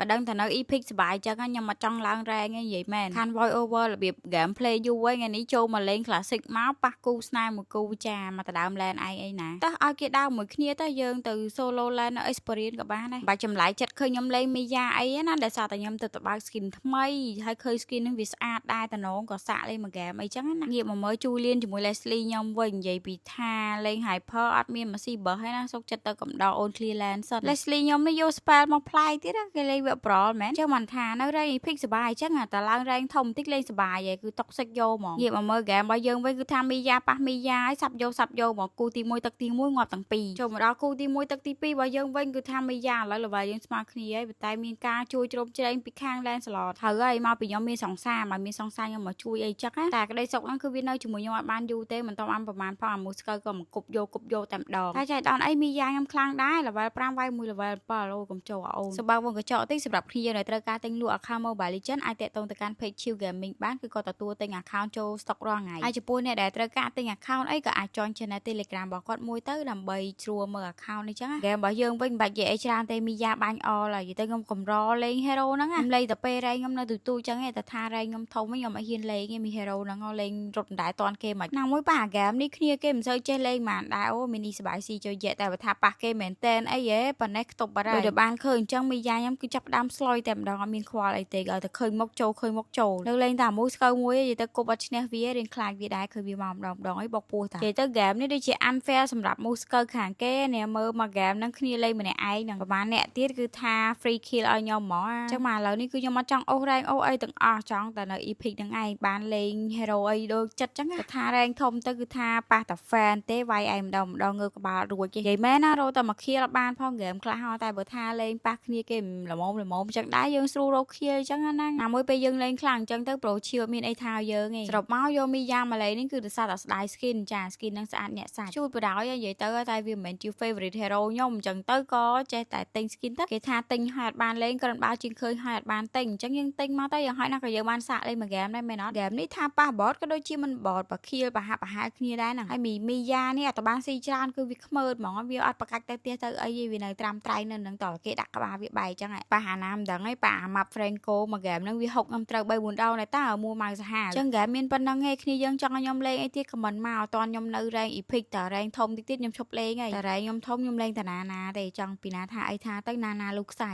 បើដឹងតែនៅ Epic សប្បាយចឹងខ្ញុំអត់ចង់ឡើង rank ទេនិយាយមែនខាន voice over របៀប gameplay យូរហើយថ្ងៃនេះចូលមកលេង classic មកប៉ះគូស្នេហ៍មួយគូចាមកដដើម lane ឯងអីណាតោះឲ្យគេដើរមួយគ្នាទៅយើងទៅ solo lane នៅ experience ក៏បានដែរបើចម្លែកចិត្តឃើញខ្ញុំលេង Mia អីណាដែលសារតែខ្ញុំទៅបើក skin ថ្មីហើយឃើញ skin ហ្នឹងវាស្អាតដែរតំណងក៏សាក់លេងមួយ game អីចឹងណាងាកមកមើលជួយលៀនជាមួយ Leslie ខ្ញុំវិញនិយាយពីថាលេង hyper អត់មានម៉ាស៊ីបើហើយណាសុកចិត្តទៅកំដរអូន clear lane សិន Leslie ខ្ញុំនេះយក spell មកផ្លាយទៀតណាគេលេងវា brawl មែនចឹងមិនថានៅ rank epic សប្បាយចឹងតែឡើង rank ធំបន្តិចលេងសប្បាយឯងគឺ toxic យកហ្មងងាកមកមើល game របស់យើងវិញគឺថាមីយ៉ាប៉ះមីយ៉ាហើយសាប់យកសាប់យកហ្មងគូទី1ទឹកទី1ងាប់ទាំងពីរចូលមកដល់គូទី1ទឹកទី2របស់យើងវិញគឺថាមីយ៉ាឥឡូវ level យើងស្មើគ្នាហើយប៉ុន្តែមានការជួយជ្រោមជ្រែងពីខាង Lancelot ត្រូវហើយមកពីខ្ញុំមានសង្សារមកមានសង្សារខ្ញុំមកជួយអីចឹងណាតែក្តីសុខហ្នឹងគឺវានៅជាមួយខ្ញុំអត់បានយូរទេមិនតបានប្រហែលផងអាមូស្កើក៏មកគប់យកគប់យកតែម្ដងតែចៃដន្យអីមីយ៉ាខ្ញុំខ្លាំងដែរ level 5វាយ1 level 7អូកុំចូលអាអូនសម្បើវងកញ្ចក់តិចសម្រាប់គ្នាយើងដែលត្រូវការទិញលក់ account Mobile Legends អាចតាក់ទងទៅកាន់ page Chill Gaming បានគឺគាត់ទទួលទិញ account ចូល stock រាល់ថ្ងៃហើយចំពោះអ្នកដែលត្រូវការទិញ account អីក៏អាច join channel Telegram របស់គាត់មួយទៅដើម្បីជ្រួមើល account នេះចឹងណា game របស់យើងវិញមិនបាច់និយាយអីច្រើនទេមីយ៉ាបាញ់អល់ហើយនិយាយទៅខ្ញុំកម្រលេង hero ហ្នឹងខ្ញុំលេងតែពេល rank ខ្ញុំនៅទូទូចឹងឯងតែថា rank ខ្ញុំធំវិញខ្ញុំអត់ហ៊ានលេងទេមី hero ហ្នឹងលេងរត់មិនដែរតាន់គេមិនណាមួយប៉ះ game នេះគ្នាគេមិនសូវចេះលេងហ្មងដែរអូមីនីសបាយស៊ីចូលយៈតែបើថាប៉ះគេមែនតែនអីហេប៉ុណ្ណេះខ្ទប់បាត់ហើយដូចតែបានឃើញអញ្ចឹងមីយ៉ាខ្ញុំគឺចាប់ផ្ដើមស្លុយតែម្ដងអត់មានខ្វល់អីទេឲ្យតែឃើញមុខចូលឃើញមុខចូលនៅលេងតែមួយស្កូវមួយនិយាយទៅគប់អត់ឈ្នះវារៀងខ្លាចវាដែរឃើញវាមកម្ដងម្ដងអីបុកពោះតានិយាយទៅ game នេះដូចជា unfair សម្រាប់មូស្កើខាងគេនេះមើលមក game ហ្នឹងគ្នាលេងម្នាក់ឯងហ្នឹងប្រហែលអ្នកទៀតគឺថា free kill ឲ្យខ្ញុំហ្មងអញ្ចឹងមកឥឡូវនេះគឺខ្ញុំអត់ចង់អូស rank អូសអីទាំងអស់ចង់តែនៅ epic ហ្នឹងឯងបានលេង hero អីដូចចិត្តចឹងគឺថា rank ធំទៅគឺថាប៉ះតែ fan ទេវាយឯងម្ដងម្ដងងើក្បាលរួចទេនិយាយមែនណារោតែមក kill អត់បានផង game ខ្លះហោតែបើថាលេងប៉ះគ្នាគេល្មមល្មមចឹងដែរយើងស្រួលរក kill ចឹងណាណាមួយពេលយើងលេងខ្លាំងចឹងទៅ pro ឈៀវមានអីថាយើងឯងសរុបមកយកមីយ៉ាម៉ាឡេនេះគឺដោយសារតែស្ដាយ skin ចា skin ហ្នឹងស្អាតអ្នកសាច់ជួយបដ ாய் និយាយទៅតែវាមិនមែនជា favorite hero ខ្ញុំអញ្ចឹងទៅក៏ចេះតែទិញ skin ទៅគេថាទិញហើយអត់បានលេងគ្រាន់បើជាងឃើញហើយអត់បានទិញអញ្ចឹងយើងទិញមកទៅយ៉ាងហោចណាស់ក៏យើងបានសាកលេងមួយ game ដែរមែនអត់ game នេះថាប៉ះ bot ក៏ដូចជាមិន bot បើ kill ប្រហាក់ប្រហែលគ្នាដែរហ្នឹងហើយមីមីយ៉ានេះអត់បានស៊ីច្រើនគឺវាខ្មើតហ្មងវាអត់ប្រកាច់ទៅផ្ទះទៅអីទេវានៅត្រាំត្រែងនៅនឹងតគេដាក់ក្បាលវាបែកអញ្ចឹងប៉ះអាណាមិនដឹងឯងប៉ះអា map Franco មួយ game ហ្នឹងវាហុកខ្ញុំត្រូវ3 4ដងដែរតើមួម៉ៅសាហាវអញ្ចឹង game មានប៉ុណ្្នឹងឯងគ្នាយើងចង់ឲ្យខ្ញុំលេងអីទៀត comment មកអត់តខ្ញុំនៅ rank epic តែ rank ធំតិចទៀតខ្ញុំឈប់លេងហើយតែ rank ខ្ញុំធំខ្ញុំលេងតាណាណាទេចង់ពីណាថាអីថាទៅណាណាលូខ្សែ។